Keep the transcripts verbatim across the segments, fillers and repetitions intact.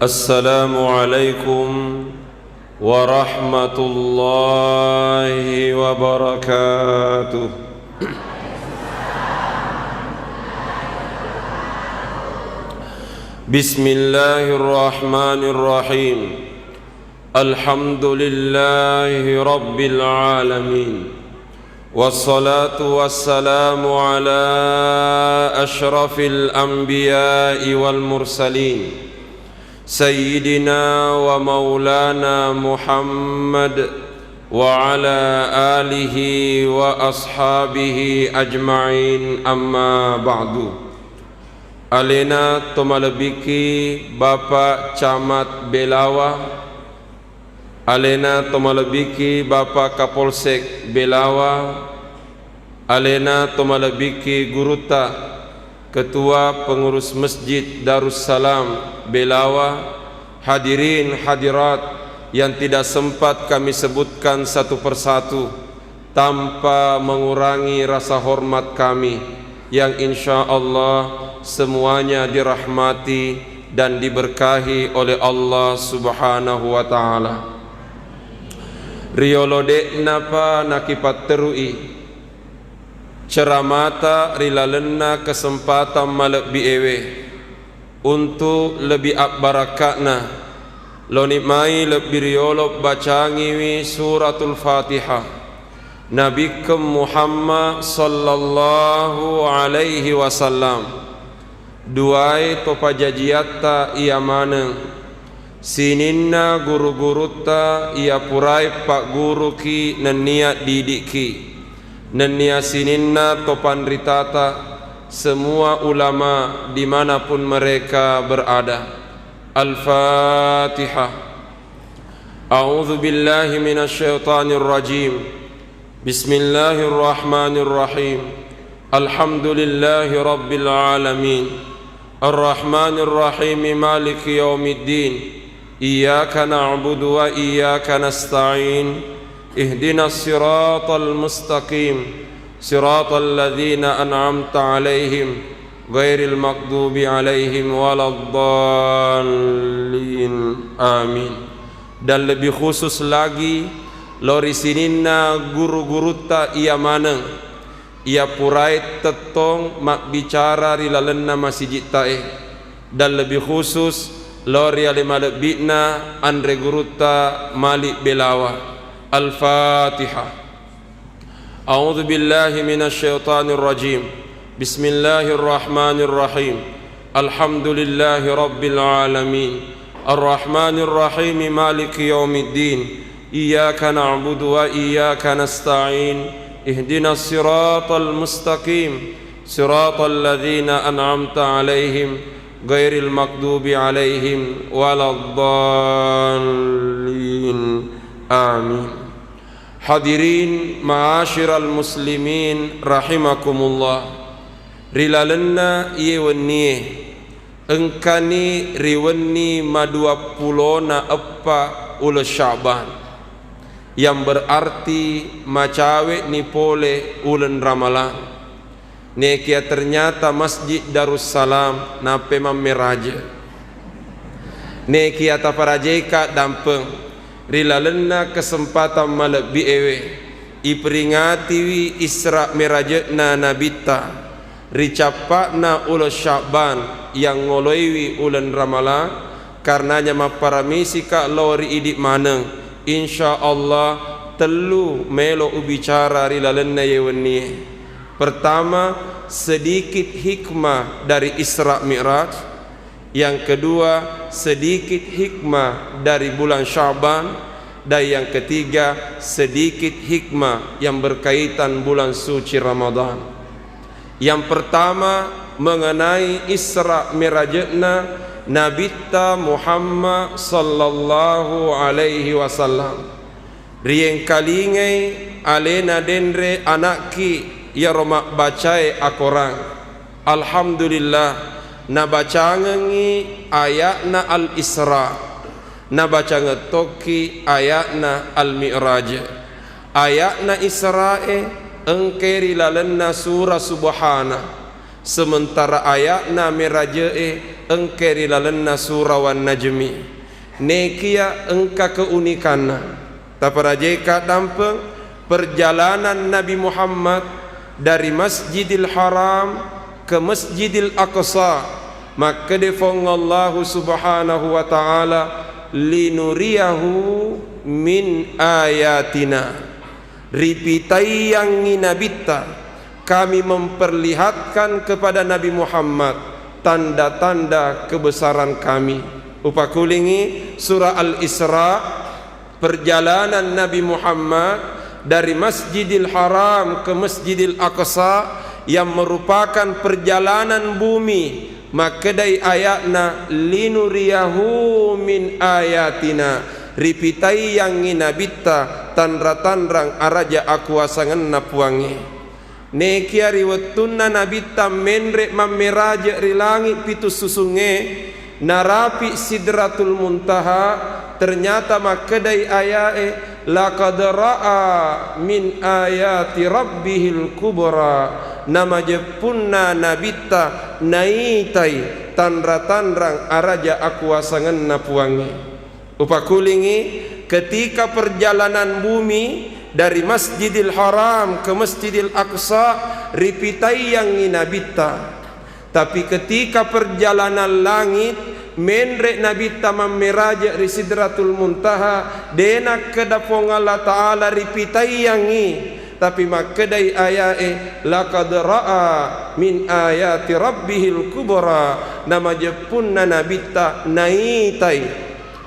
السلام عليكم ورحمة الله وبركاته. بسم الله الرحمن الرحيم. الحمد لله رب العالمين. والصلاة والسلام على أشرف الأنبياء والمرسلين، سيدنا ومولانا محمد وعلى آله وأصحابه أجمعين، أما بعد. Alena tomalebbiki Bapak Camat Belawa, alena tomalebbiki Bapak Kapolsek Belawa, alena tomalebbiki gurutta, Ketua Pengurus Masjid Darussalam Belawa, hadirin hadirat yang tidak sempat kami sebutkan satu persatu, tanpa mengurangi rasa hormat kami, yang insya Allah semuanya dirahmati dan diberkahi oleh Allah Subhanahu wa Ta'ala. Riolo de'napa nakipatterui ceramata ri lalenna kesempatan malebbi ewe, untuk lebih abbarakka'na, loni mai lebbi riolo bacangiwi Suratul Fatihah. Nabikkeng Muhammad sallallahu alaihi wasallam, duae to pajajiatta iya maneng, sininna guru-gurutta iya purae pagguruki nennia didikki, nennia sininna to panritata, semua ulama dimanapun mereka berada. Al-Fatihah. أعوذ بالله من الشيطان الرجيم. بسم الله الرحمن الرحيم. الحمد لله رب العالمين. الرحمن الرحيم. مالك يوم الدين. إياك نعبد وإياك نستعين. اهدنا الصراط المستقيم. صراط الذين أنعمت عليهم غير المغضوب عليهم ولا الضالين. آمين. Dan lebih khusus lagi lao ri sininna guru-gurutta iya maneng iya purae tettong mabbicara ri lalenna masijittae, dan lebih khusus lao ri ale malebbi'na anre gurutta Malik Belawa. Al-Fatihah. أعوذ بالله من الشيطان الرجيم. بسم الله الرحمن الرحيم. الحمد لله رب العالمين. الرحمن الرحيم. مالك يوم الدين. إياك نعبد وإياك نستعين. اهدنا الصراط المستقيم. صراط الذين أنعمت عليهم غير المغضوب عليهم ولا الضالين. آمين. Hadirin ma'asyiral muslimin rahimakumullah. Ri lalenna iye wennie, engkani ri wenni maduappulona eppa uleng Sya'ban, yang berarti macawe'ni pole uleng Ramalang. Nekia ternyata Masjid Darussalam napemammeraje. Nekia taparajaika dampeng ri lalenna kesempatan malebbi ewe, iperingatiwi Isra Miraje'na Nabitta ri cappa'na uleng Sya'ban yang ngoloiwi uleng Ramalang, karenanya mapparamisika lao ri idi maneng. Insya Allah tellu melo ubicara ri lalenna ye wennie. Pertama, sedikit hikmah dari Isra Mi'raj. Yang kedua, sedikit hikmah dari bulan Sya'ban. Dan yang ketiga, sedikit hikmah yang berkaitan bulan suci Ramadan. Yang pertama, mengenai Isra Mi'rajna Nabitta Muhammad sallallahu alaihi wasallam. Riengkalingai alena denre anakki iyaro mabbacae akorang. Alhamdulillah, nabacangengngi aya'na Al-Isra, nabacangeng tokki aya'na Al-Mi'raj. Aya'na Isra'e engkai ri lalenna sura Subhana. Sementara aya'na meraje'e engka ri lalenna Surah Wan-Najmi. Nekia engka keunikanna. Taparajeka dampeng perjalanan Nabi Muhammad dari Masjidil Haram ke Masjidil Aqsa. Makkeda Fuang Allahu Subhanahu wa Ta'ala, "Linuriyahu min ayatina." Ripitaiyangngi Nabitta, Kami memperlihatkan kepada Nabi Muhammad tanda-tanda kebesaran Kami. Upakulingi Surah Al-Isra, perjalanan Nabi Muhammad dari Masjidil Haram ke Masjidil Aqsa yang merupakan perjalanan bumi. Makkedai aya'na, "Linuriyahu min ayatina." Ripitaiyangngi Nabitta tanra-tanrang araja akuasangenna Puangnge. Nekia ri wettunna Nabitta menre mammeraje ri langi pitu susungnge, narapi Sidratul Muntaha, ternyata makkedai aya'e, "Laqad ra'a min ayati rabbihil kubra." Namajeppunna Nabitta naitai tanra-tanrang araja akuasangenna Puangnge. Upakulingi, ketika perjalanan bumi dari Masjidil Haram ke Masjidil Aqsa, ripitaiyangngi Nabitta. Tapi ketika perjalanan langit, menre Nabitta mammeraje ri Sidratul Muntaha, de nakkeda Puang Allah Ta'ala ripitaiyangngi, tapi makkedai aya'e, "Laqad ra'a min ayati rabbihil kubra." Namajeppunna Nabitta naitai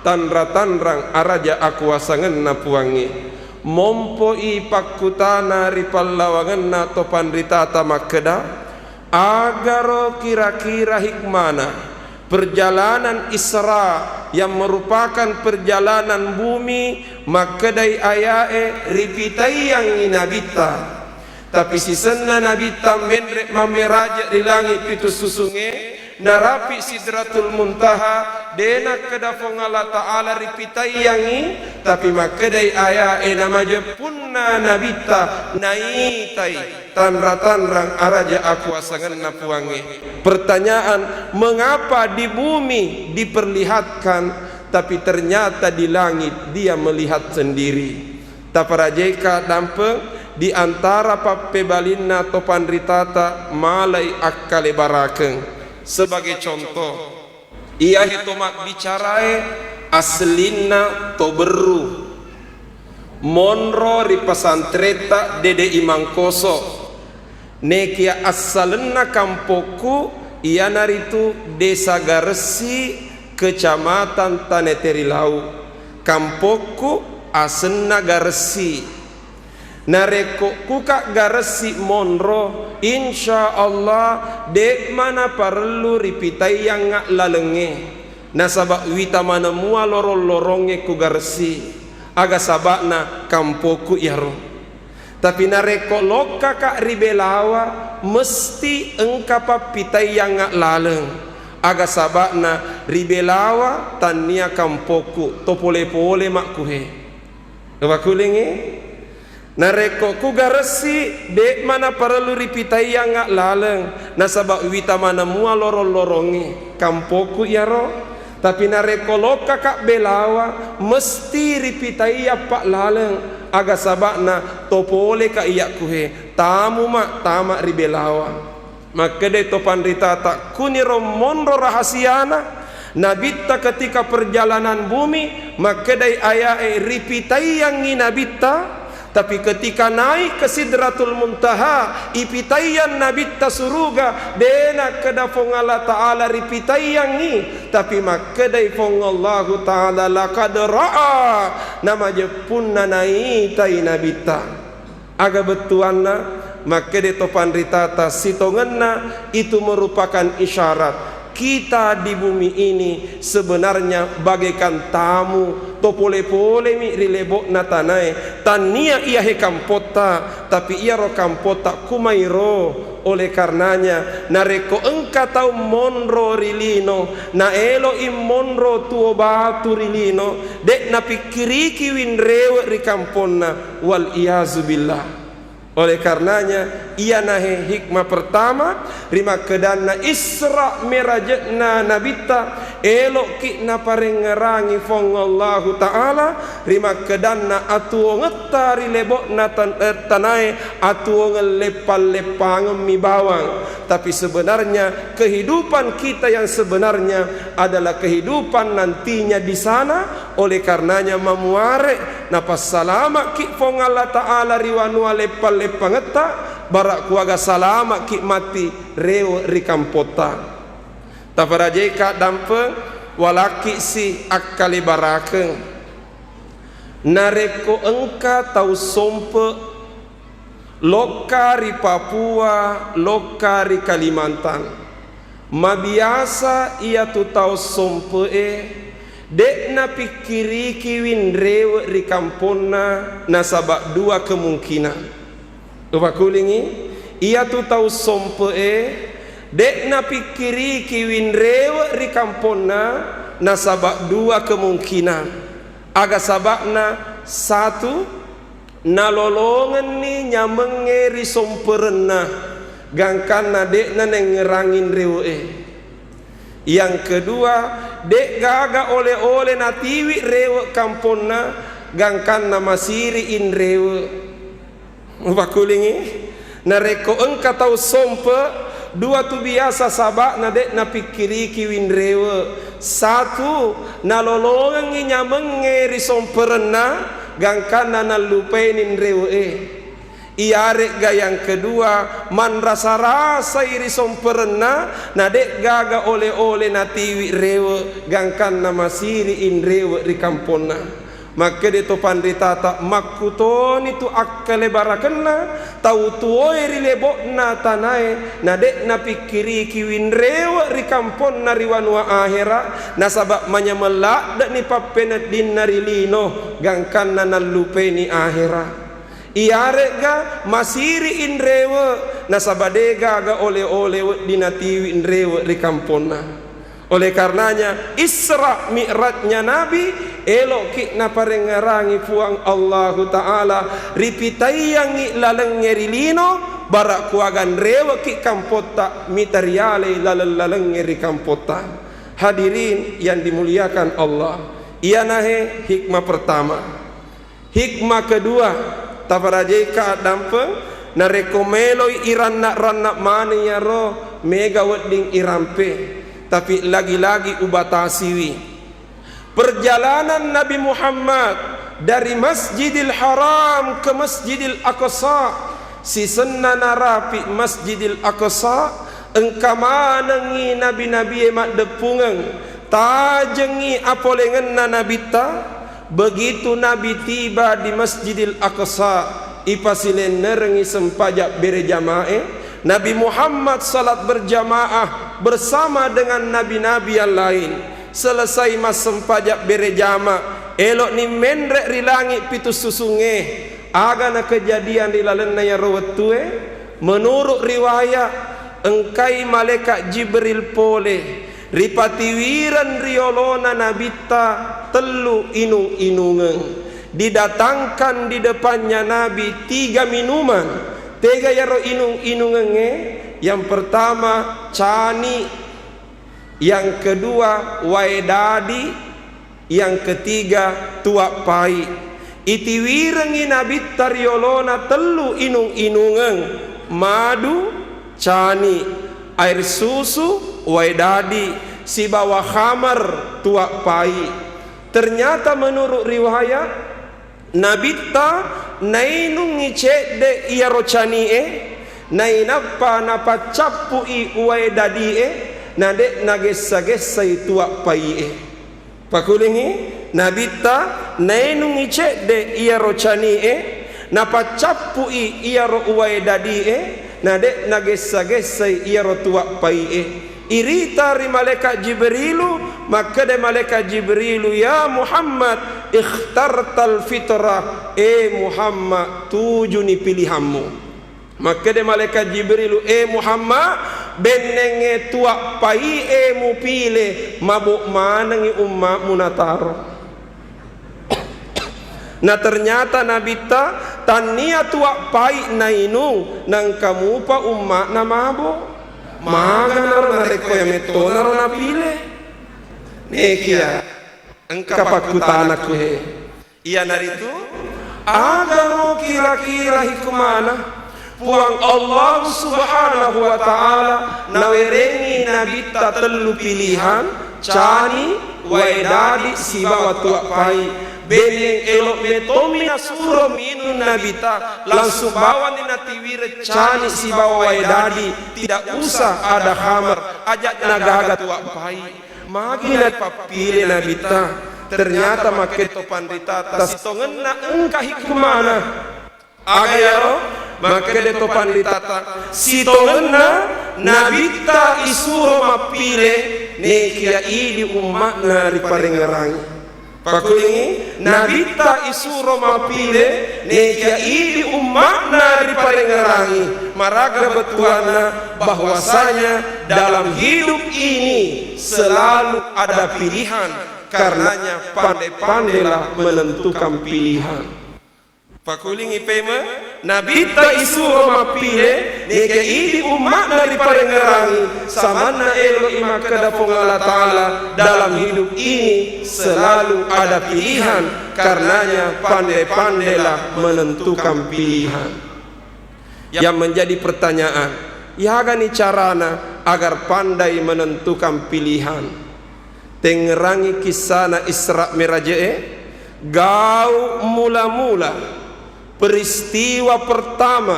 tanra-tanrang araja akuasangenna Puangnge. Mompo'i pakkutana ri pallawangenna to panritata makkeda, agaro kira-kira hikmana perjalanan Isra yang merupakan perjalanan bumi, makkedai aya'e ripitaiyangngi Nabitta. Tapi sisenna Nabitta menre mammeraje ri langi pitu susungnge, narapi Sidratul Muntaha, de nakkeda Fuang Allah Ta'ala ripitaiyangngi, tapi makkedai aya'e namajeppunna Nabitta naitai tanra-tanrang araja akuasangenna Puangnge. Pertanyaan, mengapa di bumi diperlihatkan, tapi ternyata di langit Dia melihat sendiri? Taparajeka dampeng di antara pappebalinna to panritata malai akkalebarakeng. Sebagai contoh, iyahe to mabbicarae aslinna to Berru, monro ri pasantretta Dede Imangkoso. Nekia assalenna kampokku iyanaritu Desa Garessi, Kecamatan Taneteri Lau. Kampokku asenna Garessi. Narekko kuka Garessi monro, insya Allah de'ma naparellu ripitaiyangnga lalengnge. Nasaba wita maneng mua lorong-lorongnge ku Garessi. Aga saba'na kampokku iyaro. Tapi narekko lokkaka ri Belawa, mesti engka pappitaiyangnga laleng. Aga saba'na ri Belawa tannia kampokku, to pole-pole makkuhe. Wakulingi? Narekko ku Garessi, de'ma naparellu ripitaiyangnga laleng, nasaba wita maneng mua lorong-lorongnge, kampokku iyaro. Tapi narekko lokkaka Belawa, mesti ripitaiyappa laleng, aga saba'na to poleka iyakkuhe, tamuma tama ri Belawa. Makkedai to panritata, kuniro monro rahasiana, Nabitta ketika perjalanan bumi, makkedai aya'e ripitaiyangngi Nabitta, tapi ketika naik ke Sidratul Muntaha, ipitaiyang Nabitta suruga, de nakkeda Fuang Allah Ta'ala ripitaiyangngi, tapi makkedai Fuang Allahu Ta'ala, "Laqad ra'a," namajeppunna naitai Nabitta. Aga bettuanna? Makkeda to panritata, sitongenna itu merupakan isyarat kita di bumi ini sebenarnya bagaikan tamu, to pole-polemi ri lebo'na tanae, tannia iyahe kampotta, tapi iyaro kampotta kumairo. Oleh karenanya, narekko engka tau monro ri lino, naeloi monro tuo batu ri lino, de napikkiriki winrewe ri kamponna. Wal iyazu billah. Oleh karenanya, iyanahe hikmah pertama rimakkedanna Isra Mi'rajna Nabitta, elo'ki naparengngerangi Puang Allahu Ta'ala, rimakkedanna atuwongetta ri lebo'na tan-, eh, tanae, atuwongeng leppang-leppangemmi bawang. Tapi sebenarnya kehidupan kita yang sebenarnya adalah kehidupan nantinya di sana. Oleh karenanya, mamuare napassalama'ki Puang Allah Ta'ala ri wanua leppang-leppangetta, bara kuaga salama'ki matti rewe ri kampotta. Taparajaika dampeng, walakki si akkalibarakeng. Narekko engka tau sompe, lokka ri Papua, lokka ri Kalimantan, mabiasa iyatu tau sompe'e de'na pikkiriki winrewe ri kamponna, nasaba dua kemungkinan. Upakulingi, iyatu tau sompe'e de'na pikkiriki winrewe ri kamponna, nasaba dua kemungkinan. Aga saba'na? Satu, nalolongenni nyamengnge ri somperenna, gangkanna de'na nengngerangi nrewe'e. Yang kedua, de'gaga ole-ole natiwi rewe kamponna, gangkanna masiri inrewe. Upakulingi, narekko engka tau sompe, dua tu biasa saba'na de'na pikkiriki winrewe. Satu, nalolongengngi nyamengnge ri somperenna, gangkanna nallupaini nrewe'e. Iyare'ga yang kedua, manrasa-rasai ri somperenna, na de'gaga ole-ole natiwi rewe, gangkanna masiri inrewe ri kamponna. Makkeda to panritata, makkutoni tu akkalebarakenna tau tuwoe ri lebo'na tanae, na de'na pikkiriki winrewe ri kamponna ri wanua ahera, nasaba manyameng ladde'ni pappeneddinna ri lino, gangkanna nallupaini ahera. Iyare'ga masiri inrewe, nasaba de'gaga ole-ole wedding natiwi inrewe ri kamponna. Oleh karenanya, Isra Mi'rajnya Nabi, elo'ki naparengngerangi Puang Allahu Ta'ala, ripitaiyangngi lalengnge ri lino, bara kuaga nrewe'ki kampotta, mita rialai laleng-lalengnge ri kampotta. Hadirin yang dimuliakan Allah, iyanahe hikmah pertama. Hikmah kedua, taparajaika addampeng, narekko meloi iranna-ranna maneng iyaro, mega wedding irampe, tapi lagi-lagi ubatasiwi. Perjalanan Nabi Muhammad dari Masjidil Haram ke Masjidil Aqsa, sisenna narapi Masjidil Aqsa, engka manengngi nabi-nabie maddeppungeng, tajengngi apolengenna Nabitta. Begitu Nabi tiba di Masjidil Aqsa, ipasilennerengngi sempajang berejamae, Nabi Muhammad salat berjamaah bersama dengan nabi-nabi yang lain. Selesai massempajang berejama, elo'ni menre ri langi pitu susungnge. Aga nakejadian ri lalenna iyaro wettue? Menurut riwayat, engkai malaikat Jibril pole, ripatiwireng ri yolona Nabitta tellu inung-inungeng. Didatangkan di depannya Nabi tiga minuman. Tega iyaro inung-inungengnge? Yang pertama, cani. Yang kedua, wae dadi. Yang ketiga, tuak pai. Itiwirengngi Nabitta ri yolona tellu inung-inungeng, madu, cani, air susu, wae dadi, sibawa khamar, tuak pai. Ternyata menurut riwayat, Nabitta nainungngi cedde iyaro cani'e, nainappa napaccappu'i uwae dadi'e, na de' nagessa-gessai tuak pai'e. Pakulingngi, Nabitta nainungngi cedde iyaro cani'e, napaccappu'i iyaro uwae dadi'e, na de' nagessa-gessai iyaro tuak pai'e. Irita ri Malaikat Jibrilu, makkeda Malaikat Jibrilu, "Ya Muhammad, ikhtartal fitrah." E Muhammad, tujuni pilihanmu. Makkeda Malaikat Jibrilu, "E Muhammad, bennengnge tuak pai'e mupile, mabo' manengngi ummatmu nataro." Na ternyata Nabitta Tannia tuwa pai nainung, nangka mupa umma'na mabo. Maganaro narekko iya mettonaro napile? Nekia engka pakkutanaku he. Iyanaritu, agaro kira-kira hikmana Puang Allah Subhanahu wa Ta'ala nawerengi Nabitta tellu pilihan, cani, wae dadi, sibawa tuwa pai. Benneng elo' mettommi nasuro minung Nabitta, langsung bawani natiwire cani sibawa wae dadi, tidak usah ada khamar, aja' nagaga tuwa pai. Magi napappile Nabitta? Ternyata makkeda to panritata, sitongenna engka hikmana. Aga iyaro? Makkeda to panritata, sitongenna Nabitta isuro mappile, nekia idi umma'na riparengngerangi. Pakulingi, Nabitta isuro mappile, nekia idi umma'na riparengngerangi. Maraga bettuanna bahwasanya dalam hidup ini selalu ada pilihan, karenanya pandai-pandailah menentukan pilihan. Pakulingi peme, Nabitta isuro mappile, nekia idi umma'na riparengngerangi, samanna elo'i makkeda Puang Allah Ta'ala, dalam hidup ini selalu ada pilihan, karenanya pandai-pandailah menentukan pilihan. Yang menjadi pertanyaan, iyagani carana agar pandai menentukan pilihan? Tengngerangi kissana Isra Mi'raj'e, gau mula-mula, peristiwa pertama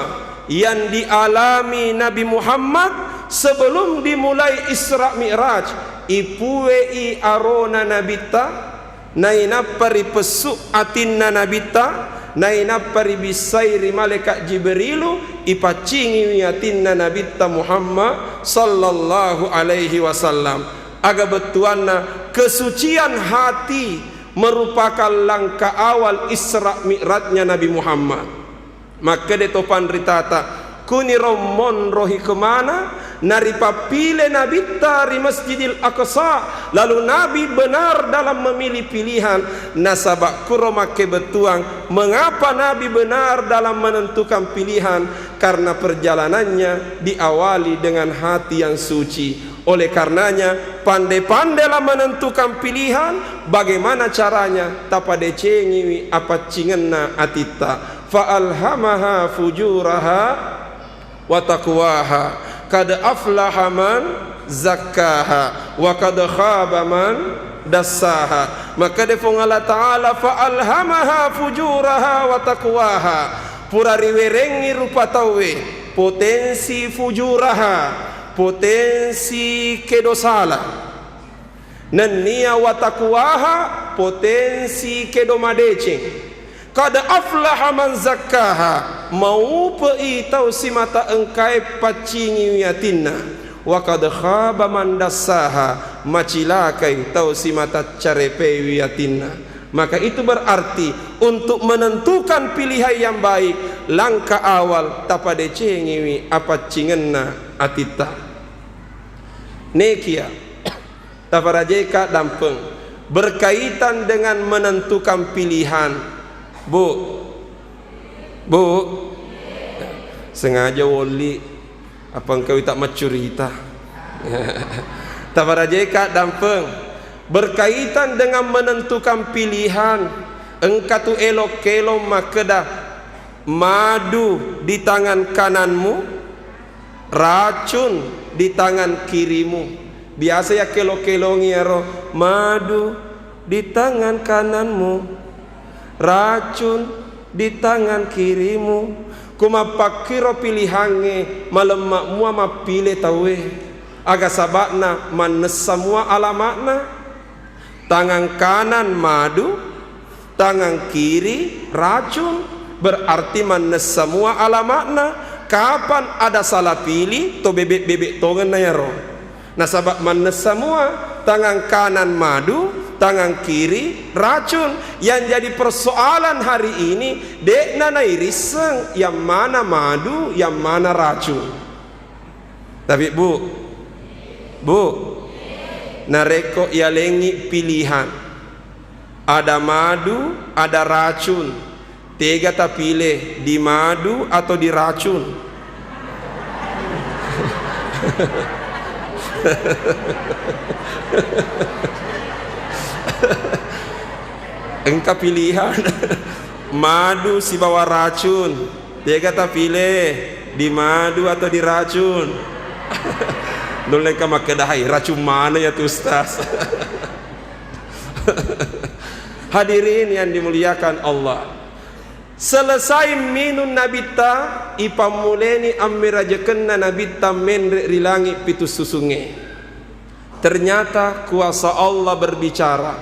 yang dialami Nabi Muhammad sebelum dimulai Isra Mi'raj, ipuwe'i arona Nabitta, nainappa ripessu atinna Nabitta, nainappa ribissai ri Malaikat Jibrilu, ipaccingiwi atinna Nabitta Muhammad sallallahu alaihi wasallam. Aga bettuanna kesucian hati merupakan langkah awal Isra Mi'rajnya Nabi Muhammad. Makkeda to panritata, kuniro monro hikmana naripappile Nabitta ri Masjidil Aqsa, lalu Nabi benar dalam memilih pilihan, nasaba kuro makkebettuang mengapa Nabi benar dalam menentukan pilihan, karena perjalanannya diawali dengan hati yang suci. Oleh karenanya, pandai-pandailah menentukan pilihan, bagaimana caranya tapadecengiwi apaccingenna atitta. Fa alhamaha fujuraha wa taqwaha. Qad aflaha man zakkaha wa qad khaba man dassaha. Makkeda Puang Allah Ta'ala, fa alhamaha fujuraha wa taqwaha. Pura riwerengngi rupa tauwe potensi fujuraha, potensi kedo sala. Nennia wa taqwaha, potensi kedo madeceng. Qad aflaha man zakkaha, maupe'i tau simata engkae paccingiwi atinna. Wa qad khaba man dassaha, macilakai tau simata carepewi atinna. Maka itu berarti untuk menentukan pilihan yang baik, langkah awal tapadecengiwi apaccingenna atitta. Nekia Taparajeka dampeng. Berkaitan dengan menentukan pilihan. Bu. Bu. Sengaja wolli. Apa engka wita maccurita. Taparajeka dampeng. Berkaitan dengan menentukan pilihan. Engka tu elok-kelong makkeda, madu di tangan kananmu, racun di tangan kirimu. Biasa yakkelo-kelongi iyaro, madu di tangan kananmu, racun di tangan kirimu. Ku mappakkiro pilihangnge, malemma mua mappile tauwe. Aga saba'na mannessa mua alama'na. Tangan kanan madu, tangan kiri racun, berarti mannessa mua alama'na. Kapan ada salah pilih, to bebek-bebek tongenna iyaro. Nasaba mannessa mua, tangan kanan madu, tangan kiri racun. Yang jadi persoalan hari ini, de'na nairisseng yang mana madu, yang mana racun. Tapi, Bu, Bu, narekko iyalengngi pilihan, ada madu, ada racun, Tega tapile, di madu atau di racun? Engka pilihan, madu sibawa racun. Tega tapile, di madu atau di racun? Nulle engka makkeda, "Hai, racun mana ya tu, Ustaz?" Hadirin yang dimuliakan Allah. Selesai minung Nabitta, ipammuleni ammerajekenna Nabitta menre ri langi pitu susungnge. Ternyata kuasa Allah berbicara.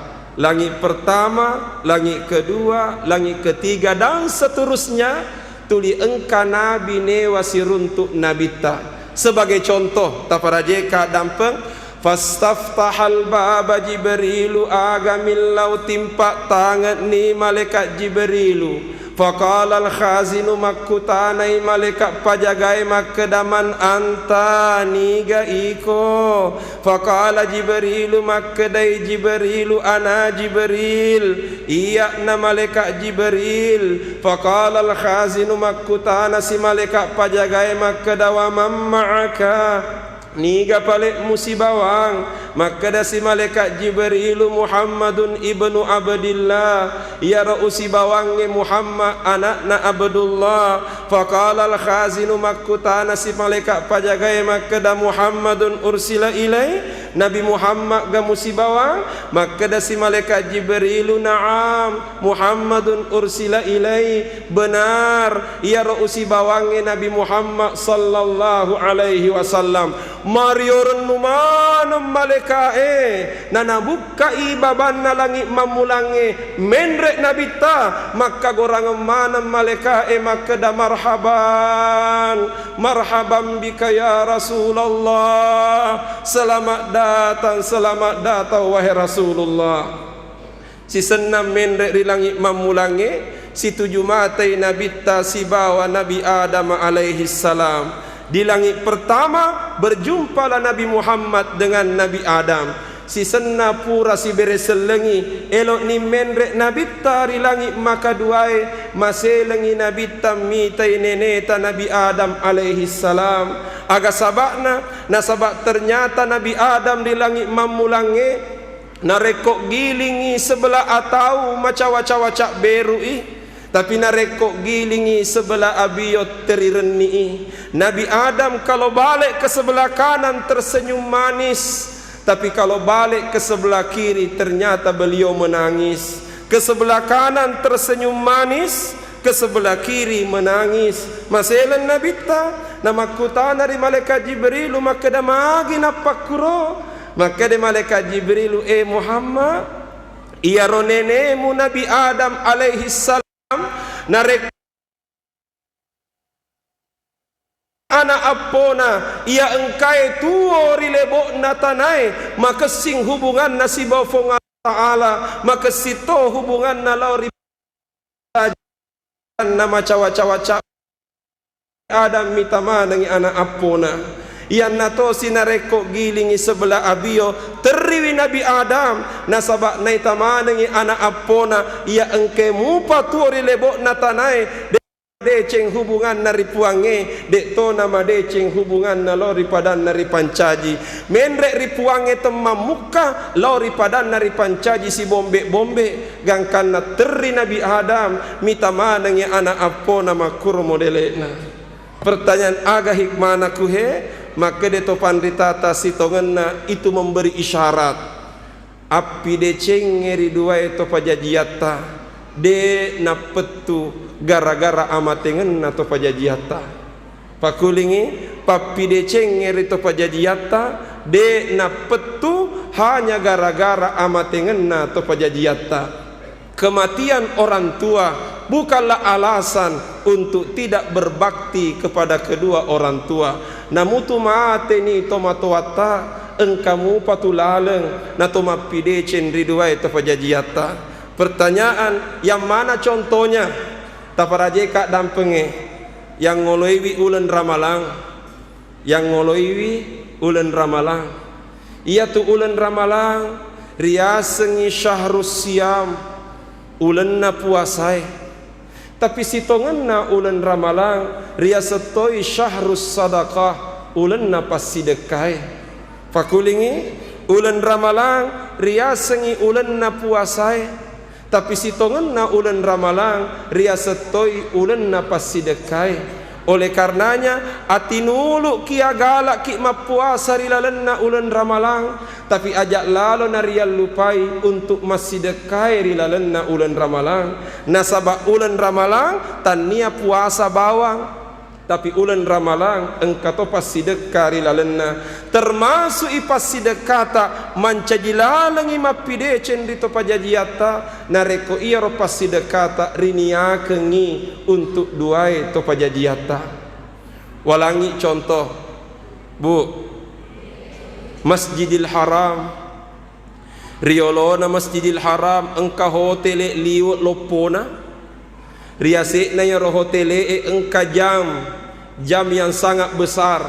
Langit pertama, langit kedua, langit ketiga, dan seterusnya, tuli engka nabi newa siruntuk Nabitta. Sebagai contoh, taparajeka dampeng, "Fastaftahal baba Jibrilu," aga millau timpa tangetni malaikat Jibrilu. Faqala al-khazinu, makkutanai malaikat pajagae makkeda, "Man anta, niga iko?" Faqala Jibrilu, makkedai Jibrilu, "Ana Jibril, iya'na malaikat Jibril." Faqala al-khazinu, makkutanasi malaikat pajagae makkeda, "Wa man ma'aka?" Niga pale'mu sibawang? Makkedasi malaikat Jibrilu, "Muhammadun ibnu Abdillah, iyaro usibawangnge Muhammad ana'na Abdullah." Faqala al-khazinu, makkutanasi malaikat pajagae makkeda, "Muhammadun ursila ilai? Nabi Muhammad ga musibawang?" Makkedasi malaikat Jibrilu, "Na'am, Muhammadun ursila ilai." Benar, iyaro usibawangnge Nabi Muhammad sallallahu alaihi wasallam. Mario rennu maneng malaeka'e, nanabukkai babanna langi mammulangnge, menre Nabitta, makkagorangeng maneng malaeka'e makkeda, "Marhaban, marhaban bika ya Rasulullah, selamat datang, selamat datang wahai Rasulullah." Sisenna menre ri langi mammulangnge, situju matei Nabitta sibawa Nabi Adam alaihi salam. Di langi pertama, berjumpalah Nabi Muhammad dengan Nabi Adam. Sisenna pura sibere sellengi, elo'ni menre Nabitta ri langi makaduae, maselengi Nabitta mitai neneta Nabi Adam alaihi salam. Aga saba'na? Nasaba ternyata Nabi Adam ri langi mammulangnge, narekko gilingi sebelah atau macawa-cawa cabberu'i, tapi narekko gilingi sebelah abio terirenni'i. Nabi Adam kalau balik ke sebelah kanan tersenyum manis, tapi kalau balik ke sebelah kiri ternyata beliau menangis. Ke sebelah kanan tersenyum manis, ke sebelah kiri menangis. Maseleng Nabitta, namakkutana ri malaikat Jibrilu makkeda, "Magi nappakkuro?" Makkeda malaikat Jibrilu, "Eh Muhammad, iyaro nenemu Nabi Adam alaihi salam, narekko ana appona iya engkae tuo ri lebo'na tanae, makessing hubunganna sibawa Puang Allah Ta'ala, makessing to hubunganna lao ri na macawa-cawa ca-, Adam mita manengi ana appona." Iyanna tosi narekko gilingi sebelah abio, terriwi Nabi Adam, nasaba naita manengi ana appona iya engkae mupa tuo ri lebo'na tanae, de-, deceng hubunganna ri Puangnge, de' to namadeceng hubunganna lao ri padanna ripancaji. Menre ri Puangnge temmammukka lao ri padanna ripancaji sibombe-bombe, gangkanna terri Nabi Adam mita manengi ana appona makkuro modele'na. Pertanyaan, aga hikmana kuhe? Makkeda to panritata sitongenna, itu memberi isyarat. Appidecengnge ri duae to pajajiatta, de' nappettu gara-gara amatengenna to pajajiatta. Pakkulingi, pappidecengnge ri to pajajiatta, de' nappettu hanya gara-gara amatengenna to pajajiatta. Kematian orang tua bukanlah alasan untuk tidak berbakti kepada kedua orang tua. Namutu mateni tomatoatta, engka mupa tu laleng na to mappideceng ri duae to pajajiatta. Pertanyaan, yang mana contohnya? Taparajeka dampengnge, yang ngoloiwi uleng Ramalang. Yang ngoloiwi uleng Ramalang. Iyatu uleng Ramalang riasengngi syahrus siyam, ulenna puasae. Tapi sitongenna uleng Ramalang riaseng toi syahrus sadaqah, ulenna passidekkae. Fakulingi, uleng Ramalang riasengngi ulenna puasae, tapi sitongenna uleng Ramalang riaseng toi ulenna passidekkae. Oleh karenanya, atinulu'ki agala'ki mappuasa ri lalenna uleng Ramalang, tapi aja' lalo nariallupai untuk massidekkae ri lalenna uleng Ramalang. Nasaba' uleng Ramalang tannia puasa bawang, tapi uleng Ramalang engka to passidekka ri lalenna. Termasu'i passidekkata mancaji lalengngi mappideceng ri to pajajiatta, narekko iyaro passidekkata riniakengngi untuk duae to pajajiatta. Walangngi contoh, Bu, Masjidil Haram. Ri yolona Masjidil Haram engka hotele liwe' loppona. Ri ase'na iyaro hotele'e engka jam, jam yang sangat besar.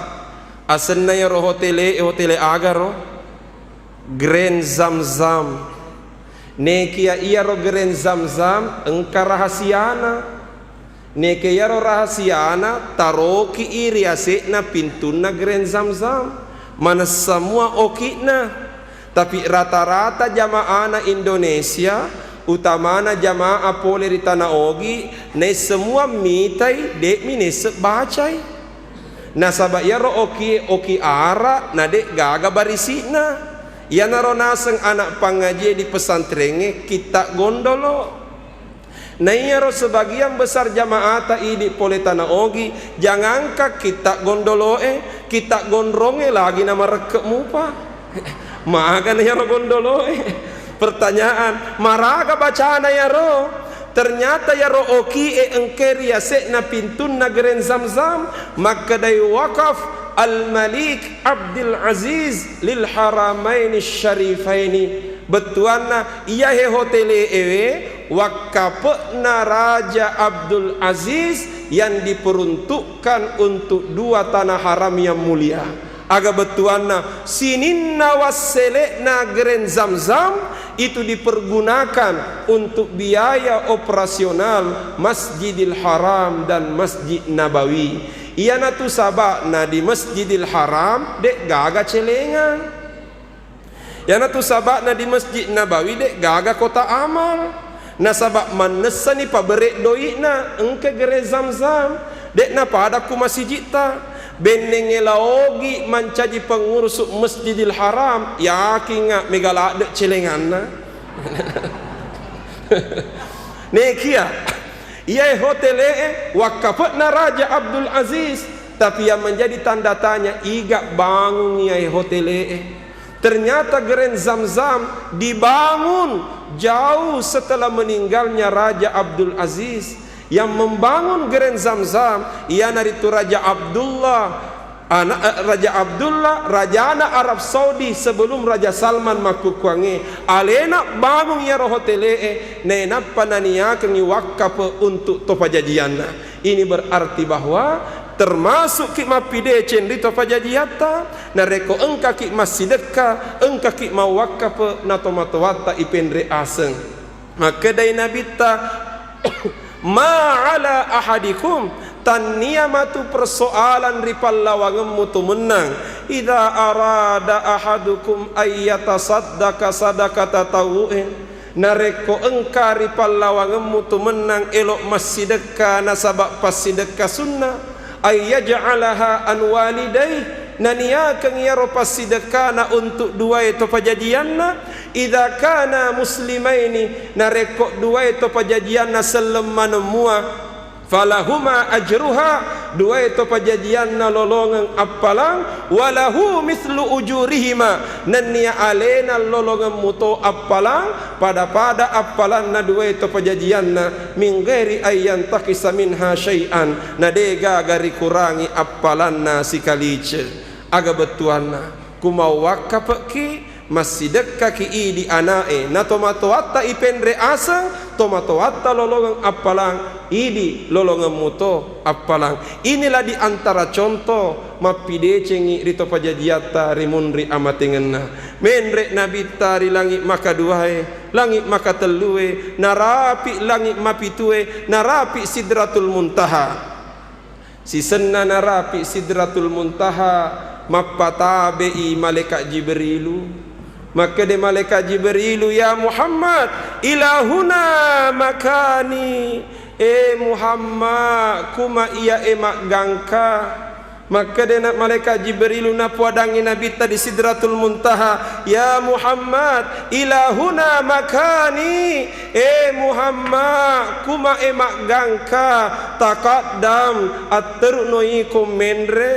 Asenna iyaro hotele'e, hotele agaro, Grand Zamzam. Nekia iyaro Grand Zamzam engka rahasiana. Neke iyaro rahasiana, taroki'i ri ase'na pintunna Grand Zamzam. Manessa mua oki'na. Tapi rata-rata jama'ana Indonesia, utamana jamaah pole ri Tana Ogi, naisseng mua mitai, de'mi naisseng bacai. Nasaba' iyaro oki'e oki' ara', na de' gaga barisi'na. Iyanaro naseng ana' pangngajie di pesantrengnge kitta' gondolo'. Na iyaro sebagian besar jama'ata idi' pole Tana Ogi, jangangka kitta' gondolo'e, kitta' gondrongnge lagi namarekke' mupa. Magana iyaro gondolo'e? Pertanyaan, maraga bacana iyaro? Ternyata iyaro oki'e engkae ri ase'na pintunna Grand Zamzam, makkedai, "Wakaf Al-Malik Abdul Aziz lil Haramaini Syarifaini." Bettuanna, iyahe hotele'ewe wakkape'na Raja Abdul Aziz yang diperuntukkan untuk dua tanah haram yang mulia. Aga bettuanna, sininna wassele'na Grand Zamzam itu dipergunakan untuk biaya operasional Masjidil Haram dan Masjid Nabawi. Iyanatu saba'na di Masjidil Haram de' gaga celengang. Iyanatu saba'na di Masjid Nabawi de' gaga kota amal. Nasaba' mannessani pabere' doi'na, engka Grand Zamzam, de' napada ku masiji'ta. Bennengnge La Ogi mancaji pengurusu' Masjidil Haram, yakingnga mega ladde' celenganna. Nekia, iyae hotele'e wakkape'na Raja Abdul Aziz, tapi yang menjadi tanda tanya, iga bangung iyae hotele'e? Ternyata Grand Zamzam dibangun jauh setelah meninggalnya Raja Abdul Aziz. Yang membangun Grand Zamzam iyanaritu Raja Abdullah, ana-, eh, Raja Abdullah, rajana Arab Saudi sebelum Raja Salman makkukkuangnge. Alena bangung iyaro hotele'e, nainappa naniakengngi wakkape untuk to pajajianna. Ini berarti bahwa termasukki mappideceng ri to pajajiatta, narekko engkaki massidekka, engkaki mawakkape, natomatoatta ipenre aseng. Makkedai Nabitta, "Ma ala ahadikum, tannia matu persoalan ri pallawangemmu tu mennang, idza arada ahadukum ayyatasaddaqa sadaqata tawu'in." Narekko engka ri pallawangemmu tu mennang elo' massidekka nasaba' passidekka sunna, ayyaj'alaha an walidaih, naniakeng iyaro passidekkana untuk duae to pajajianna, idza kana muslimaini, narekko duae to pajajianna selleng maneng mua, falahuma ajruha, duae to pajajianna lolongeng appalang, walahu mithlu ujurihima, nennia alena lolongeng muto appalang, pada-pada appalanna duae to pajajianna, min ghairi ayyan takisa minha syai'an, na de gaga rikurangi appalanna sikalice. Aga bettuanna, ku mawakkape'ki, Massidekkaki idi ana'e, na tomatoatta ipenre aseng, tomatoatta lolongeng appalang, idi lolongeng muto appalang. Inilah di antara contoh mappidecengi ri to pajajiatta ri munri amatengenna. Menre Nabitta ri langi makaduae, langi makatellue, narapi langi mapitue, narapi Sidratul Muntaha. Sisenna narapi Sidratul Muntaha, mappatabe'i Malaikat Jibrilu. Makkeda Malaikat Jibrilu, "Ya Muhammad, ilahuna makani." E Muhammad, kuma iya e maggangka. Makkeda na Malaikat Jibrilu napoadangngi Nabitta di Sidratul Muntaha, "Ya Muhammad, ilahuna makani." E Muhammad, kuma e maggangka, taqaddam, atteru'no iko menre.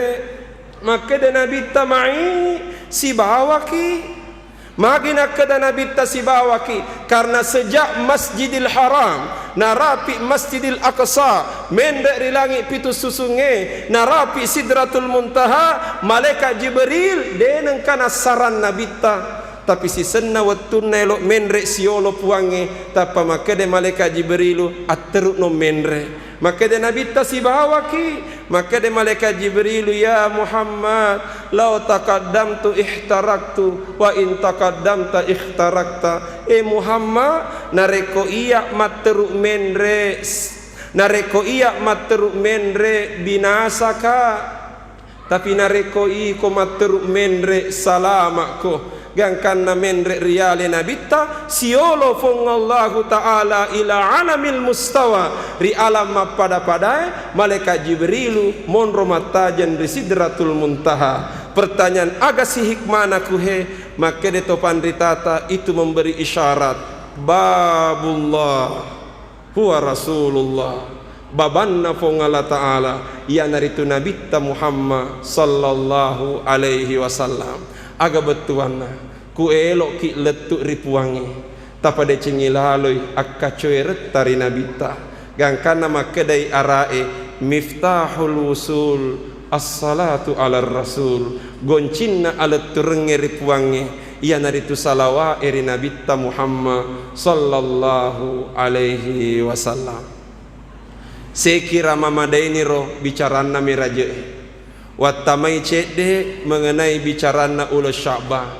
Makkeda Nabitta, "Ma'i, sibawaki." Magi nakkeda Nabitta, "Sibawaki?" Karena sejak Masjidil Haram narapi Masjidil Aqsa, menre ri langi pitu susungnge, narapi Sidratul Muntaha, Malaikat Jibril de nengka nassarang Nabitta. Tapi sisenna wettunna elo menre siolo Puangnge, tappa makkeda Malaikat Jibrilu, "Atteru'no menre." Makkeda Nabitta, "Sibawaki?" Makkeda Malaikat Jibrilu, "Ya Muhammad, lau taqaddamtu ihtaraktu, wa in taqaddamta ihtarakta." E Muhammad, narekko iya matteru menre, narekko iya matteru menre, binasaka. Tapi narekko iko matteru menre, salama'ko. Gangkanna menre riale Nabitta, siolo Puang Allahu Ta'ala ila alamil mustawa, ri alam mappada-padae, Malaikat Jibrilu monro mattajeng ri Sidratul Muntaha. Pertanyaan, aga si hikmana kuhe? Makkeda to panritata, itu memberi isyarat. Babullah. Huwa Rasulullah, babanna Puang Allah Ta'ala, iyanaritu Nabitta Muhammad sallallahu alaihi wasallam. Aga bettuanna, ku elo'ki lettu ri Puangnge, tapadecengi laloi akkacoeretta ri Nabitta. Gangkanna makkedai arae, "Miftahul wusul as-salatu ala rasul." Goncinna aletturengnge ri Puangnge, iyanaritu salawa'e ri Nabitta Muhammad sallallahu alaihi wasallam. Sekira mamadainiro bicaranna meraje'e. Wattamai cedde mengenai bicaranna uleng Sya'ban.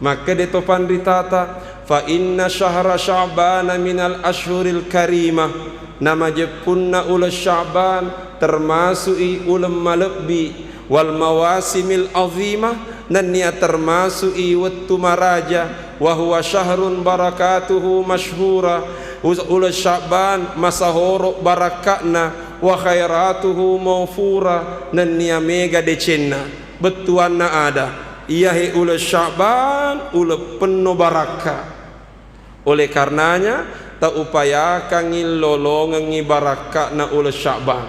Makkeda to panritata, "Fa inna syahra Sya'bana minal ashhuril karimah." Namajeppunna uleng Sya'ban termasu'i uleng malebbi, wal mawasimil azimah, nennia termasu'i wettu maraja, wa huwa syahrun barakatuhu masyhura, us-, uleng Sya'ban masahoro barakka'na, wa khairatuhu maufura, nennia mega decenna. Bettuanna ada, iyahe uleng Sya'ban uleng penno barakka. Oleh karenanya, taupayakangngi lolongengngi barakka'na uleng Sya'ban.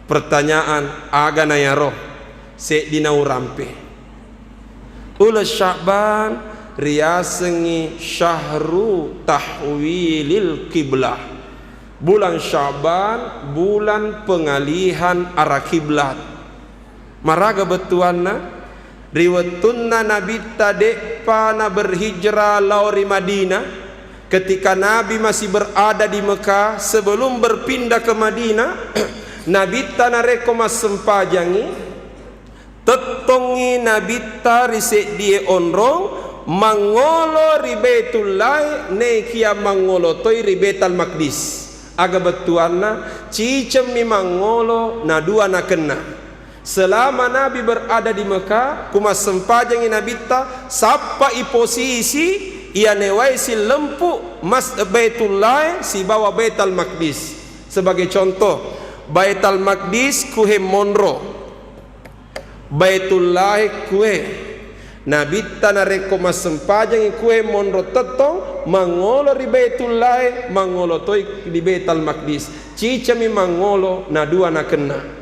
Pertanyaan, aga na yaro? Seddina urampe. Uleng Sya'ban riasengngi syahru tahwilil qiblah. Bulan Sya'ban, bulan pengalihan arah kiblat. Maraga bettuanna? Ri wettunna Nabitta de'pa na berhijrah lao ri Madinah, ketika Nabi masih berada di Mekah, sebelum berpindah ke Madinah, Nabitta narekko massempajangngi, tettongngi Nabitta ri seddie onrong mangngolo ri Baitullahi, nekia mangngolo toi ri Baital Maqdis. Aga bettuanna? Cicemmi mangngolo, na dua nakenna. Selama Nabi berada di Mekah, ku massempajangngi Nabitta, sappai posisi iya newae sillempu Mas-, Baitullah sibawa Baital Maqdis. Sebagai contoh, Baital Maqdis kuhe monro, Baitullah kuhe. Nabitta narekko massempajangngi kuhe monro tettong, mangngolo ri Baitullah, mangngolo toi di Baital Maqdis. Cicami mangngolo, na dua nakenna.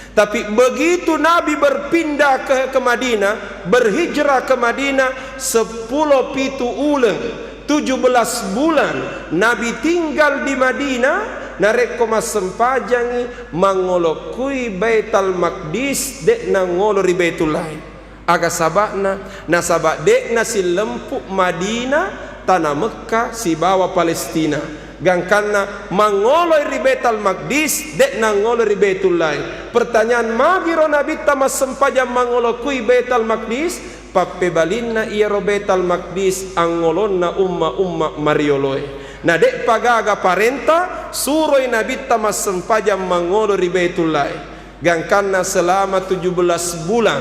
Tapi begitu Nabi berpindah ke, ke Madinah, berhijrah ke Madinah, seppulo pitu uleng, tujuh belas bulan Nabi tinggal di Madinah, narekko massempajangngi, mangngolo kui Baital Maqdis, de' nangngolo ri Baitullah. Aga saba'na? Nasaba' de'na sillempu' Madinah, tana Mekka sibawa Palestina. Gangkanna mangoloi ri Baitul Maqdis, de' nangolo ri Baitullahi. Pertanyaan, magiro Nabitta massempajang mangolo kui Baitul Maqdis? Pappebalinna, iyaro Baitul Maqdis angngolonna umma-umma marioloe. Na de'pa gaga parenta, suroi Nabitta massempajang mangolo ri Baitullahi. Gangkanna selama tujuh belas bulan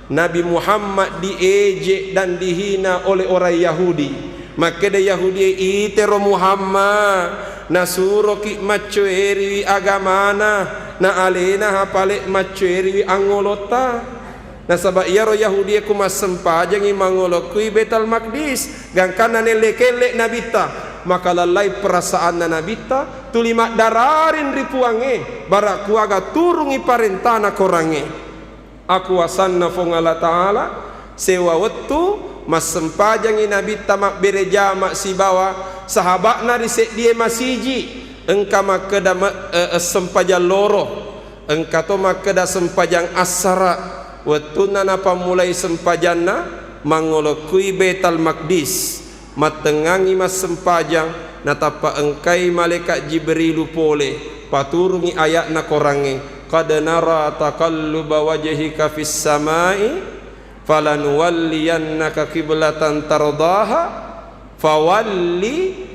Nabi Muhammad dieje' dan dihina oleh orang Yahudi. Makkeda Yahudi, "Itero Muhammad, nasuroki' maccoeriwi agamana, na alena ha pale' maccoeriwi angngolotta." Nasaba' iyaro Yahudi ku massempajangngi mangolo kui Baitul Maqdis, gangkanna nellekelle' Nabitta, maka lallai perasaanna Nabitta, tuli maddararing ri Puangnge, bara' kuaga turungngi parentana korangnge. Akuasanna Fuang Allah Ta'ala, sewa wettu massempajangngi Nabitta mabbere jama' sibawa sahaba'na ri seddie masiji', engka makkeda me-, eh, sempajang loro, engka to makkeda sempajang assara'. Wettunna napammulai sempajanna, mangolo kui Baitul Maqdis. Mattengngangngi massempajang, natappa engkai malaeka' Jibrilu pole, paturungngi aya'na korangnge, "Qad nara taqalluba wajhika fis samai, falanuwalliyannaka qiblatan tardaha, fawalli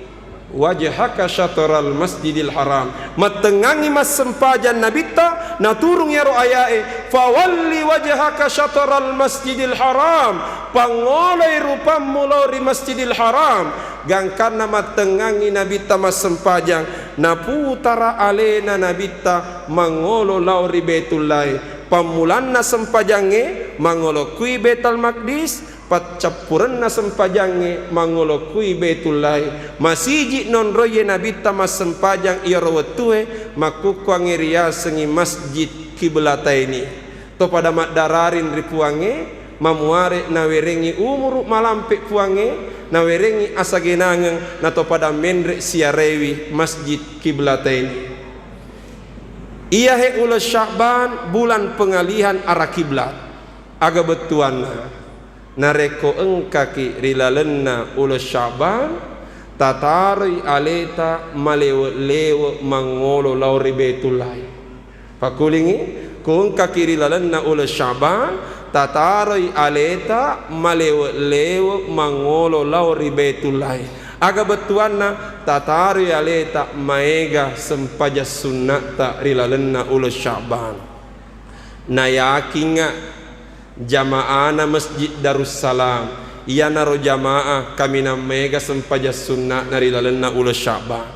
wajhaka syatral masjidil haram." Mattengngangngi massempajang Nabitta, naturung iyaro aya'e, "Fawalli wajhaka syatral masjidil haram." Pangngoloi rupammu lao ri Masjidil Haram. Gangkanna mattengngangngi Nabitta massempajang, naputara alena Nabitta mangolo lao ri Baitullahi. Pammulanna sempajangnge mangolo kui Baitul Maqdis, paccappurenna sempajangnge mangolo kui Baitullahi. Masiji' nonroie Nabitta massempajang iyaro wettue, makkukkuangnge riasengngi Masjid Kiblataini. To pada maddararing ri Puangnge, mamuare' nawerengngi umuru' malampe' Puangnge, nawerengngi asagenangeng, na to pada menre' siarewi Masjid Kiblataini. Iyahe uleng Sya'ban, bulan pengalihan arah kiblat. Aga bettuanna? Narekko engkaki ri lalenna uleng Sya'ban, tataroi aleta malewe'-lewe' mangolo lao ri Baitullahi. Pakkulingngi, ko engkaki ri lalenna uleng Sya'ban, tataroi aleta malewe'-lewe' mangolo lao ri Baitullahi. Aga bettuanna? Tataroi aleta maega sempajang sunna'ta ri lalenna uleng Sya'ban. Nayakingnga jama'ana Masjid Darussalam, iyanaro jamaah kaminang maega sempajang sunna'na ri lalenna uleng Sya'ban.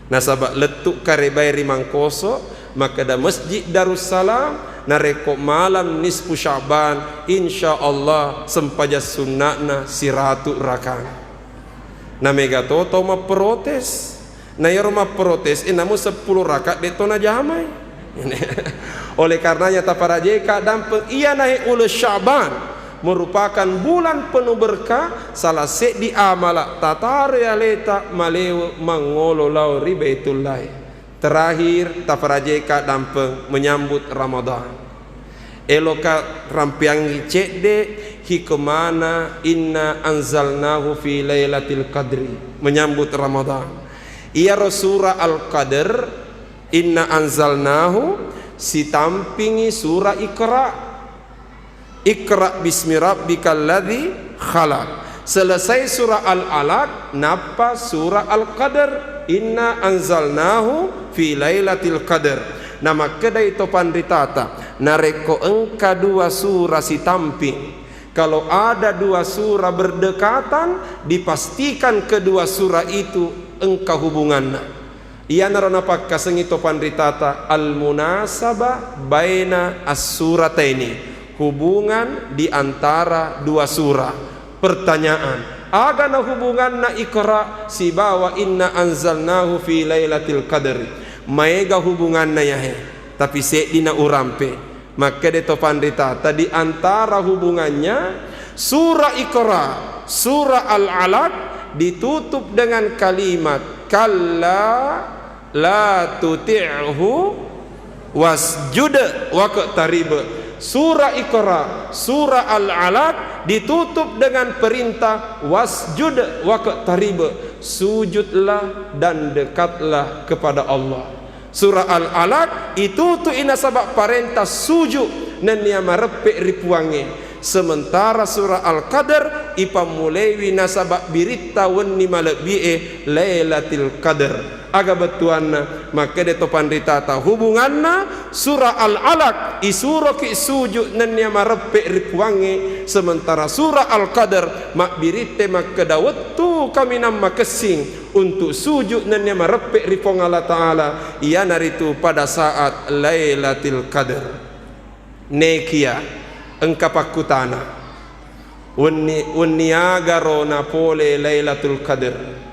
Nasaba' lettu' karebae ri Mangkoso, makkeda Masjid Darussalam, narekko malam nisfu Sya'ban, insya Allah sempajang sunna'na siratu rakang. Na mega to tau mapprotes. Na iyaro mapprotes e, namu seppulo raka' de' to najamai. Oleh karenanya, taparajeka dampeng iyanahe uleng Sya'ban, merupakan bulan penuh berkah, salah seddi amala' tataroi aleta malewe' mangolo lao ri Baitullahi. Terakhir, taparajeka dampeng menyambut Ramadan. Eloka rampeangngi cedde' hikmana inna anzalnahu fi lailatul qadri, menyambut Ramadan. Iyaro sura Al-Qadr, inna anzalnahu, sitampingi sura Iqra. Iqra bismi rabbikal ladzi khalaq. Selesai sura Al-Alaq, nappa sura Al-Qadr. Inna anzalnahu fi lailatul qadr. Namakkedai to panritata, narekko engka dua sura sitamping, kalau ada dua sura berdekatan, dipastikan kedua sura itu engka hubunganna. Iyanaro napakkasengngi to panritata al-munasabah baina as-surataini, hubungan di antara dua surah. Pertanyaan, agana hubunganna Iqra sibawa inna anzalnahu fi lailatul qadri? Maega hubunganna yahe, tapi seddina urampe. Makkeda to panritata, di antara hubungannya, sura Iqra, sura Al-Alaq ditutup dengan kalimat, "Kalla la tuti'hu wasjud waqtarib." Surah Iqra, surah Al-Alaq ditutup dengan perintah, "Wasjud waqtarib," sujudlah dan dekatlah kepada Allah. Surah Al-Alaq itutu'i nasaba parentah suju nennia mareppe ri Puangnge. Sementara surah Al-Qadr ipammulewi nasaba biritta wenni malebbi'e, Lailatul Qadr. Aga bettuanna? Makkeda to panritata, hubunganna surah Al-Alaq isuroki suju nennia mareppe ri Puangnge, sementara surah Al-Qadr mabbiritte makkeda wettu kaminang makessing untuk suju nennia mareppe ri Puang Allah Ta'ala, iyanaritu pada saat Lailatul Qadr. Nekia engka pakkutana, wenni, wenni agaro napole Lailatul Qadr?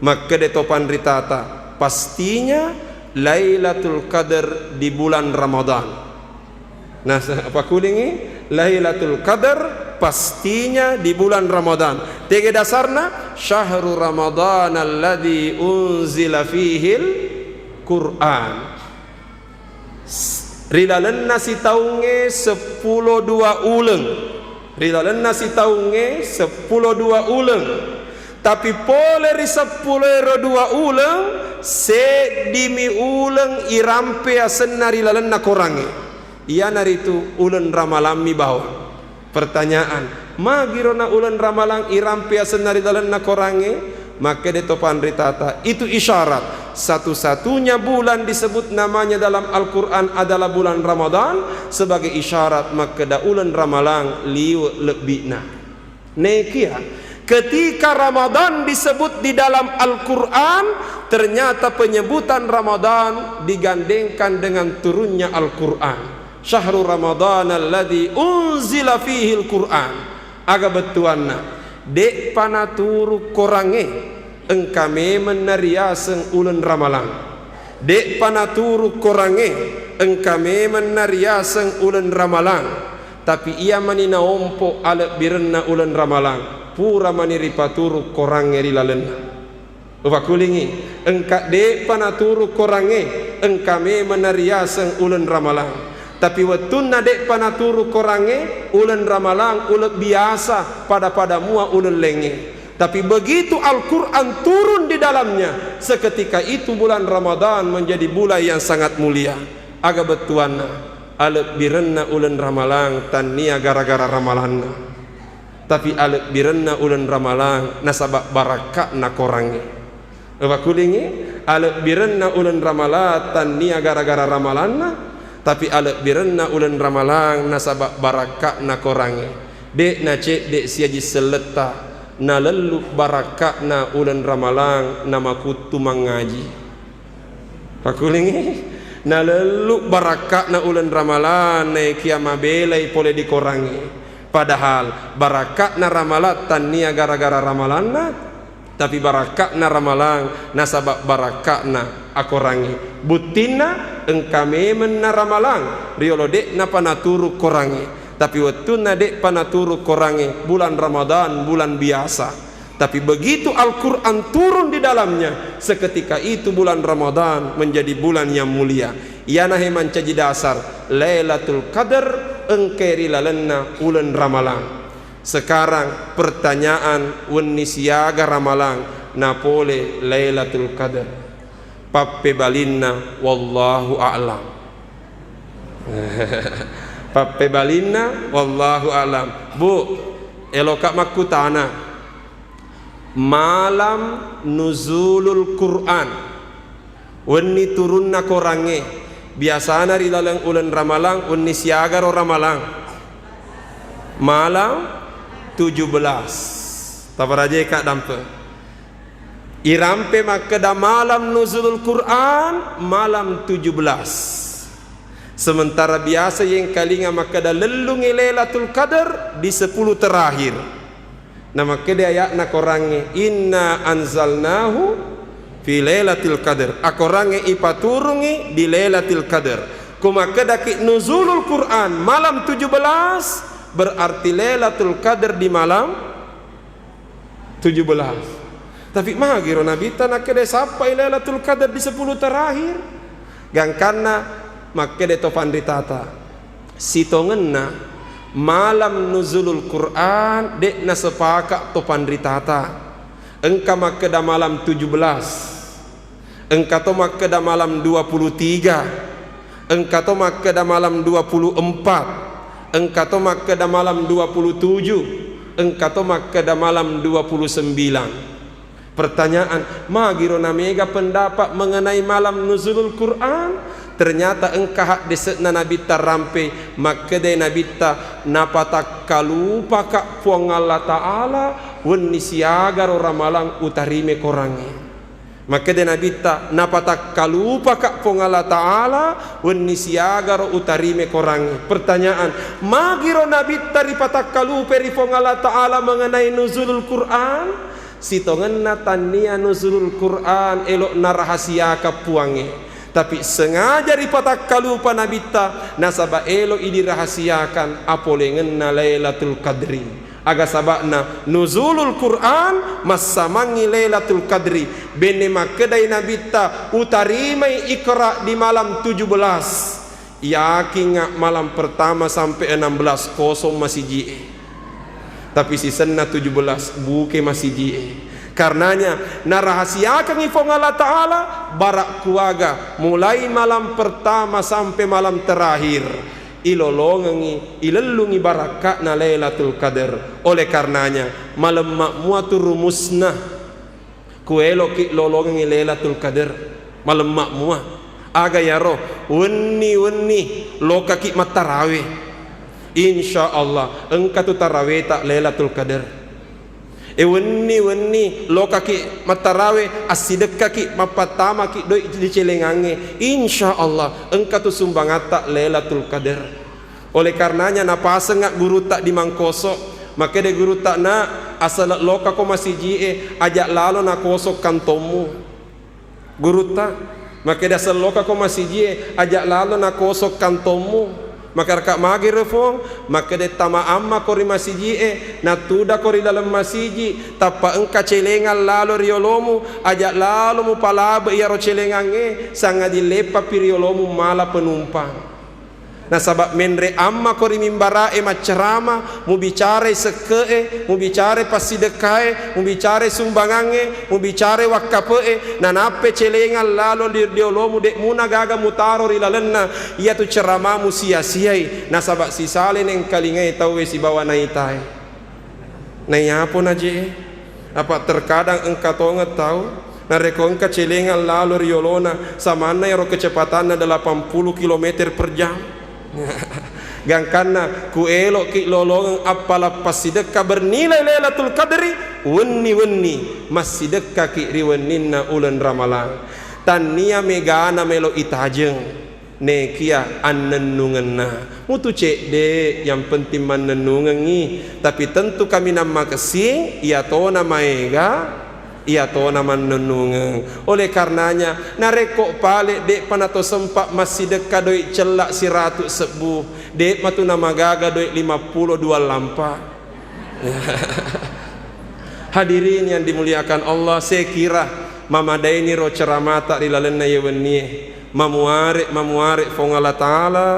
Makkeda to panritata, pastinya Lailatul Qadr di bulan Ramadan. Nah, sa-, apa kulingi? Lailatul Qadr pastinya di bulan Ramadan. Tege dasarna, "Syahru Ramadan alladzi unzila fihil Qur'an." S-, ri lalenna sitaungnge seppulo dua uleng. Ri lalenna sitaungnge seppulo dua uleng. Tapi pole ri seppulo ero dua uleng, seddimi uleng irampe asenna ri lalenna korangnge. Iyanaritu uleng Ramalammi bawang. Pertanyaan, magiro na uleng Ramalang irampe asenna ri lalenna korangnge? Makkeda to panritata, itu isyarat. Satu-satunya bulan disebut namanya dalam Al-Quran adalah bulan Ramadan sebagai isyarat makkeda uleng Ramalang liwe lebbi'na. Nekia, ketika Ramadan disebut di dalam Al-Quran, ternyata penyebutan Ramadan digandengkan dengan turunnya Al-Quran. "Syahru Ramadan alladzi unzila fihil Qur'an." Aga bettuanna? De'pa naturu korangnge, engka memeng nariaseng uleng Ramalang. De'pa naturu korangnge, engka memeng nariaseng uleng Ramalang. Tapi iya mani naompo alebbirenna uleng Ramalang, pura mani ripaturu korangnge ri lalenna. Upakulingi, engka de'pa naturu korangnge, engka memeng nariaseng uleng Ramalang. Tapi wettunna de'pa naturu korangnge, uleng Ramalang uleng biasa, pada-pada mua uleng laingnge. Tapi begitu Al-Quran turun di dalamnya, seketika itu bulan Ramadan menjadi bulan yang sangat mulia. Aga bettuanna? Alebbirenna uleng Ramalang tannia gara-gara ramalanna. Tapi alebbirenna uleng Ramalang nasaba barakka'na korangnge. Upakulingi, alebbirenna uleng Ramalang tannia gara-gara ramalanna, tapi alebbirenna uleng Ramalang nasaba barakka'na korangnge. De'na cedde siaji selletta nalellu barakka'na uleng Ramalang namakuttu mangngaji. Pakulingi, nalellu barakka'na uleng Ramalang naekia mabelai pole di korangnge. Padahal barakka'na Ramalang tannia gara-gara ramalanna, tapi barakka'na Ramalang nasaba barakka'na akorangnge. Buttinna, engka memenna Ramalang riolo de'napa naturu korangnge. Tapi wettunna de'pa naturu korangnge, bulan Ramadan bulan biasa. Tapi begitu Al-Quran turun di dalamnya, seketika itu bulan Ramadan menjadi bulan yang mulia. Iyanahe mancaji dasar, Lailatul Qadar engkai ri lalenna uleng Ramalang. Sekarang pertanyaan, wenni siaga Ramalang napole Lailatul Qadar? Pappebalinna, wallahu a'lam. Pappebalinna, wallahu a'lam. Bu, eloka makkutana, malam nuzulul Quran, wenni turunna korangnge, biasana ri laleng uleng Ramalang, wenni siagaro Ramalang? Malam tujuh belas. Taparajeka dampe. Irampe makkeda malam nuzulul Quran, malam tujuh belas. Sementara biasa yengkalinga makkeda lellungi Lailatul Qadar di sepuluh terakhir. Namakkeda ayatna korangnge, "Inna anzalnahu fi Lailatul Qadar." Akorangnge ipaturungi di Lailatul Qadar. Ko makkedaki nuzulul Quran malam tujuh belas, berarti Lailatul Qadar di malam tujuh belas. Tapi magiro Nabitta nakkeda sappai Lailatul Qadar di sepuluh terakhir? Gangkanna makkeda to panritata, Sitongenna, malam Nuzulul Quran de'na sepaka' to panritata. Engka makkeda malam tujuh belas, engka to makkeda malam dua puluh tiga, engka to makkeda malam dua puluh empat, engka to makkeda malam dua puluh tujuh, engka to makkeda malam dua puluh sembilan. Pertanyaan, magiro namega pendapat mengenai malam Nuzulul Quran? Ternyata engka haddese'na Nabitta rampe, makkeda Nabitta, "Napatakkalupaka' Puang Allah Ta'ala wenni siagaro Ramalang utarime korangnge." Makkeda Nabitta, "Napatakkalupaka' Puang Allah Ta'ala wenni siagaro utarime korangnge." Pertanyaan, magiro Nabitta ripatakkalupe ri Puang Allah Ta'ala mengenai Nuzulul Quran? Sitongenna, tannia Nuzulul Quran elo' narahasiakang Puangnge, tapi sengaja ripatakkalupa Nabitta nasaba' elo'i dirahasiakang apolengenna Lailatul Qadri. Aga saba'na? Nuzulul Quran massamangngi Lailatul Qadri. Benne makkedai Nabitta, "Utarimai Iqra di malam tujuh belas." Yakingnga' malam pertama sampai enam belas kosong masiji'e. Tapi sisenna tujuh belas buke masiji'e. Karenanya, narahasiakangngi Puang Allah Ta'ala, bara' kuaga, mulai malam pertama sampai malam terakhir, ilolongengngi, ilellungngi barakka'na Lailatul Qadar. Oleh karenanya, malemma' mua tu rumusna. Kueloki' lolongengngi Lailatul Qadar, malemma' mua. Aga yaro? Wenni-wenni lokaki' mattarawe. Insya Allah, engka tu taraweta Lailatul Qadar. E, wenni-wenni lokaki' mattarawe, assidekkaki', mappattamaki' doi' ri celengangnge. Insya Allah, engka tu sumbangatta Lailatul Qadar. Oleh karenanya, napasengnga' gurutta di Mangkoso. Makkeda gurutta, "Na, asal lokako masiji'e, aja' lalo nakosong kantommu." Gurutta, makkeda, "Asal lokako masiji'e, aja' lalo nakosong kantommu." Makkeda, "Ka' magi ro, Puang?" Makkeda, "Tama ammako ri masiji'e, natudako ri laleng masiji', tappa engka celengang lalo ri yolomu, aja' lalo mupalabe' iyaro celengangnge, sangading leppapi ri yolomu mala penumpang." Nasaba' menre' ammako ri mimbara'e maccarama, mubicarai sekke'e, mubicarai passidekkae, mubicarai sumbangangnge, mubicarai wakkape'e, nanappai celengang lalo di, di yolomu, de' muna gaga mutaro ri lalenna iyatu ceramamu sia-siai, nasaba' sisalai nengkalingai tauwe sibawa naitae. Naiyapo naje'e? Apa' terkadang engka tongeng tau, narekko engka celengang lalo ri yolona, samanna iyaro kecepatanna delapan puluh kilometer per jam. Gangkanna, kueloki' lolongeng appalang passidekka bernilai Lailatul Qadri, wenni-wenni massidekkaki' ri wenninna uleng Ramalang. Tannia megana melo itajeng. Nekia annennungenna. Mutu cedde', yang penting mannennungengngi. Tapi tentu kaminang makessing, iyatona maega, iyatona mannennungeng. Oleh karenanya, narekko pale' de'pa nato sempa' massidekka doi' cella' siratu' sebbu, de'matu namagaga doi' lima pulo dua lampa. Hadirin yang dimuliakan Allah, sekira mamadainiro ceramata ri lalenna iye wennie. Mamuare', mamuare' Puang Allah Ta'ala,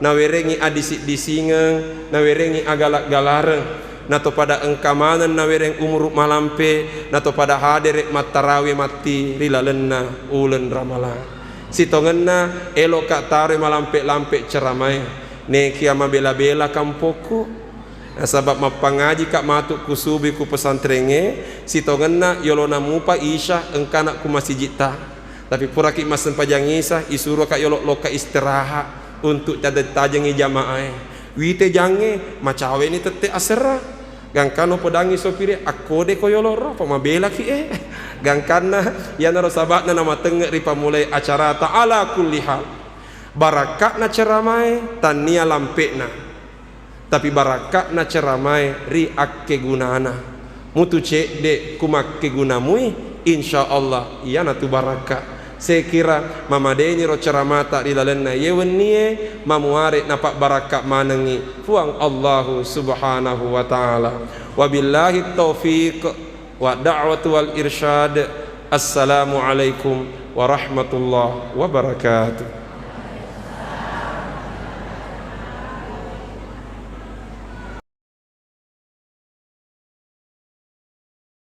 nawerengngi adisi'-disingeng, nawerengngi agala'-galareng, nato pada engka maneng nawereng umuru' malampe, nato pada hadere' mattarawe matti ri lalenna uleng Ramalang. Sitongenna, eloka' taroi malampe-lampe ceramae, nekia mabela-bela kampokku. Nasaba' mappangajika' matu' ku subuhi ku pesantrengnge, sitongenna yolona mupa Isya engkana' ku masiji'ta. Tapi puraki' massempajang Isya, isuroka' yolo' lokka' istirahat untuk tajeng-tajengngi jamaae. Wite jangnge, macaweni tette' aserra. Gangkanna upodangngi sopire, "Akkodeko yolo' ro, apa mabelaki' e." Gangkanna iyanaro saba'na namatengnge' ripammulai acarata. Ala kulli hal, barakka'na ceramae tannia lampe'na. Tapi barakka'na ceramae ri akkegunana. Mutu cedde' ku makkegunamui, insya Allah iyanatu barakka'. Sekira mamadeniro ceramata ri lalenna iye wennie, mamuare' napabbarakka' manengngi Puang Allahu Subhanahu wa Ta'ala. Wabillahi taufiq wa da'watu wal irsyad. Assalamualaikum warahmatullahi wabarakatuh.